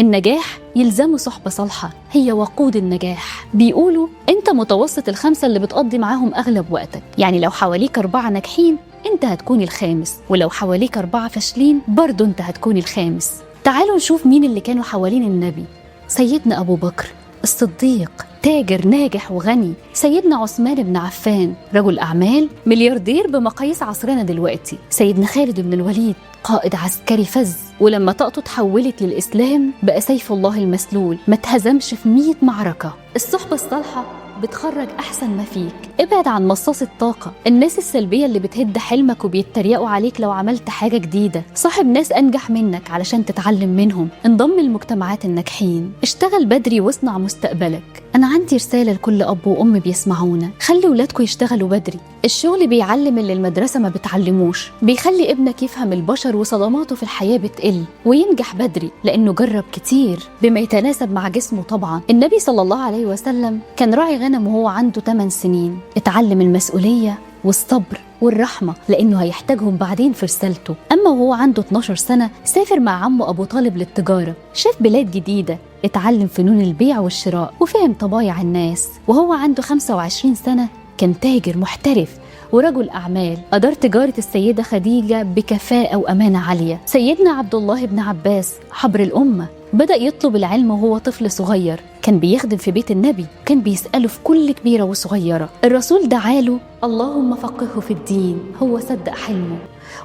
النجاح يلزمه صحبة صالحة، هي وقود النجاح. بيقولوا أنت متوسط الخمسة اللي بتقضي معاهم أغلب وقتك، يعني لو حواليك 4 ناجحين أنت هتكون الخامس، ولو حواليك 4 فاشلين برضو أنت هتكون الخامس. تعالوا نشوف مين اللي كانوا حوالين النبي. سيدنا أبو بكر الصديق، تاجر ناجح وغني. سيدنا عثمان بن عفان، رجل أعمال ملياردير بمقاييس عصرنا دلوقتي. سيدنا خالد بن الوليد، قائد عسكري فز، ولما طاقته تحولت للإسلام بقى سيف الله المسلول، ما اتهزمش في 100 معركة. الصحبة الصالحة بتخرج أحسن ما فيك. ابعد عن مصاص الطاقة، الناس السلبية اللي بتهد حلمك وبيتريقوا عليك لو عملت حاجة جديدة. صاحب ناس أنجح منك علشان تتعلم منهم. انضم للمجتمعات الناجحين. اشتغل بدري واصنع مستقبلك. أنا عندي رسالة لكل أب وأم بيسمعونا، خلي ولادكم يشتغلوا بدري. الشغل بيعلم اللي المدرسة ما بتعلموش، بيخلي ابنك يفهم البشر وصدماته في الحياة بتقل، وينجح بدري لأنه جرب كتير بما يتناسب مع جسمه طبعا. النبي صلى الله عليه وسلم كان راعي غنم وهو عنده 8 سنين، اتعلم المسؤولية والصبر والرحمة لأنه هيحتاجهم بعدين في رسالته. أما وهو عنده 12 سنة سافر مع عمه أبو طالب للتجارة، شاف بلاد جديدة، اتعلم فنون البيع والشراء وفهم طبايع الناس. وهو عنده 25 سنة كان تاجر محترف ورجل أعمال، أدار تجارة السيدة خديجة بكفاءة وأمانة عالية. سيدنا عبد الله بن عباس حبر الأمة، بدأ يطلب العلم وهو طفل صغير، كان بيخدم في بيت النبي، كان بيسأله في كل كبيرة وصغيرة. الرسول دعاله اللهم فقهه في الدين، هو صدق حلمه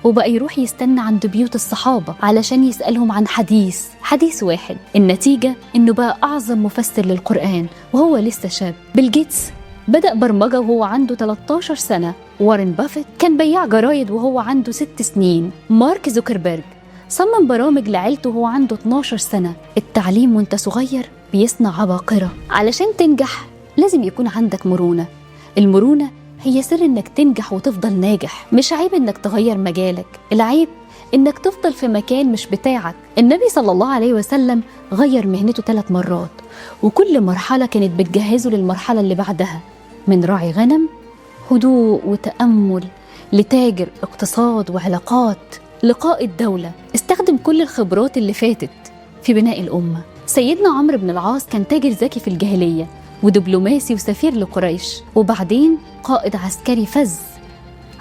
وبقى يروح يستنى عند بيوت الصحابة علشان يسألهم عن حديث واحد. النتيجة إنه بقى أعظم مفسر للقرآن وهو لسه شاب. بيل جيتس بدأ برمجة وهو عنده 13 سنة. وارن بافيت كان بياع جرايد وهو عنده 6 سنين. مارك زوكربيرج صمم برامج لعيلته وهو عنده 12 سنة. التعليم وانت صغير بيصنع عباقرة. علشان تنجح لازم يكون عندك مرونة. المرونة هي سر انك تنجح وتفضل ناجح. مش عيب انك تغير مجالك، العيب انك تفضل في مكان مش بتاعك. النبي صلى الله عليه وسلم غير مهنته 3 مرات، وكل مرحلة كانت بتجهزه للمرحلة اللي بعدها، من راعي غنم هدوء وتأمل، لتاجر اقتصاد وعلاقات، لقائد دولة. استخدم كل الخبرات اللي فاتت في بناء الأمة. سيدنا عمرو بن العاص كان تاجر ذكي في الجاهلية ودبلوماسي وسفير لقريش، وبعدين قائد عسكري فز،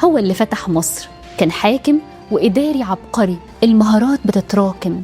هو اللي فتح مصر. كان حاكم وإداري عبقري. المهارات بتتراكم.